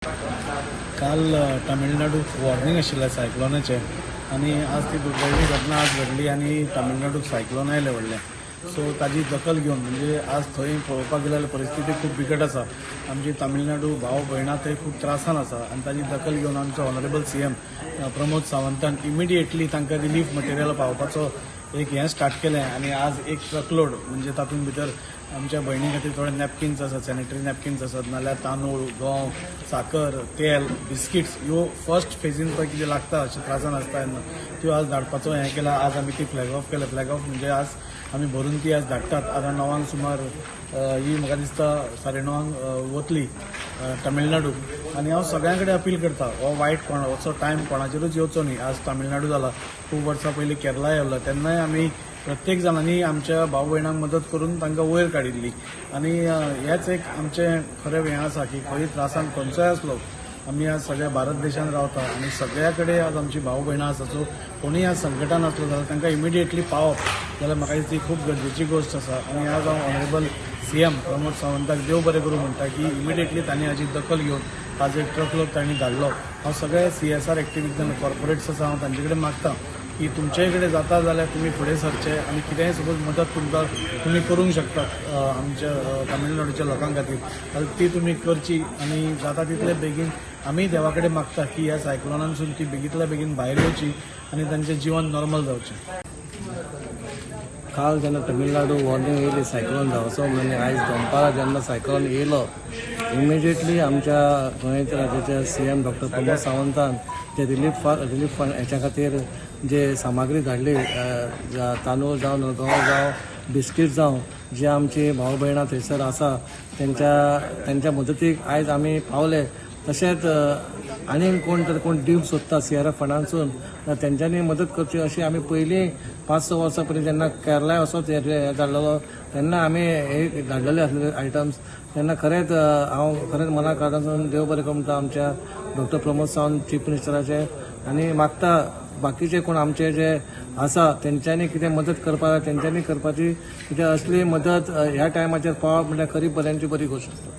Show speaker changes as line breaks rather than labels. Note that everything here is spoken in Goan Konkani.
काल तामिळनाडूक वॉर्निंग आशिल्लें सायक्लोनाचें आनी आज ती दुर्दैवी घटना आज घडली आनी तामिळनाडूक सायक्लोन आयलें व्हडलें. सो ताजी दखल घेवन, म्हणजे आज थंय पळोवपाक गेल्यार परिस्थिती खूब बिकट आसा. आमची तामिळनाडू भाव भयणां थंय खूब त्रासान आसा आनी ताजी दखल घेवन आमचो ऑनरेबल सीएम प्रमोद सावंतान इमिडिएटली तांकां रिलीफ मटेरियल पावोवपाचो एक हें स्टार्ट केलें आनी आज एक ट्रकलोड, म्हणजे तातूंत भितर आमच्या भयणी खातीर थोडे नॅपकिन्स आसात, सॅनिटरी नॅपकिन्स आसात, नाल्यार तांदूळ, गंव, साकर, तेल, बिस्किट्स, ह्यो फर्स्ट फेजीन पळय कितें लागता अशें त्रासान आसता तेन्ना त्यो आज धाडपाचो हें केलां. आज आमी ती फ्लॅग ऑफ केलें. फ्लॅग ऑफ म्हणजे आज आमी भरून ती आज धाडटात. आतां 9क सुमार ही म्हाका दिसता 9:30 वतली तमिळनाडू. आनी हांव सगळ्यां कडेन अपील करता, हो वायट कोण असो टायम कोणाचेरूच येवचो न्ही. आज तामिळनाडू जाला, खूब वर्सां पयलीं केरला येयल्लो, तेन्नाय आमी प्रत्येक जाणांनी आमच्या भाव भयणांक मदत करून तांकां वयर काडिल्ली. आनी हेच एक आमचें खरें हें आसा की खंय त्रासान खंयचोय आसलो, आमी आज सगळ्या भारत देशांत रावता आनी सगळ्या कडेन आज आमची भाव भयणां आसा. सो कोणूय आज संकटान आसलो जाल्यार तांकां इमिडिएटली पावप जाल्यार म्हाका दिसता ही खूब गरजेची गोश्ट आसा. आनी आज हांव ऑनरेबल सीएम प्रमोद सावंताक देव बरें करूं म्हणटा की इमिडिएटली तांणी हाजी दखल घेवन आज एक ट्रकलोड तांणी धाडलो. हांव सगळे सीएसआर एक्टिविटीज, कॉर्पोरेट्स आसा, हांव तांचे कडेन मागता की तुमचेय कडेन जाता जाल्यार तुमी फुडें सरचे आनी कितेंय सपोज मदत तुमकां तुमी करूंक शकतात आमच्या तामिळनाडूच्या लोकां खातीर जाल्यार ती तुमी करची. आनी जाता तितले बेगीन आमी देवा कडेन मागता की ह्या सायक्लोनांसून ती बेगींतल्या बेगीन भायर येवची आनी तांचें जिवन नॉर्मल जावचें.
काल जेन्ना तमिळनाडू वॉर्निंग येयली सायक्लोन जावचो म्हणून, आयज दनपारां जेन्ना सायक्लोन येयलो, इमिजिएटली आमच्या गोंय राज्याचे सीएम डॉक्टर प्रमोद सावंतान जे रिलीफ फंड हेच्या खातीर जे सामग्री धाडली, तांदूळ जावं, गंव जावं, बिस्कीट जावं, जे आमची भाव भयणां थंयसर आसा तेंच्या मदतीक आयज आमी पावले. तशेंच आनीक कोण तर कोण दिवंक सोदता सीआरएफ फंडांसून, तेंच्यांनी मदत करची अशी आमी पयलीं 5-6 वर्सां पयलीं जेन्ना केरलाय असोच हे जाल्लो तेन्ना आमी हे धाडलेले आसलेले आयटम्स. तेन्ना खरेंच हांव खरेंच मना काळजासून देव बरें करूं म्हणटा आमच्या डॉक्टर प्रमोद सावंत चीफ मिनिस्टराचे आनी मागता बाकीचे कोण आमचे जे आसा तेंच्यांनी कितें मदत करपाक जाय तेंच्यांनी करपाची, कित्याक असली मदत ह्या टायमाचेर पावप म्हणल्यार खरी बऱ्यांची बरी गोश्ट आसता.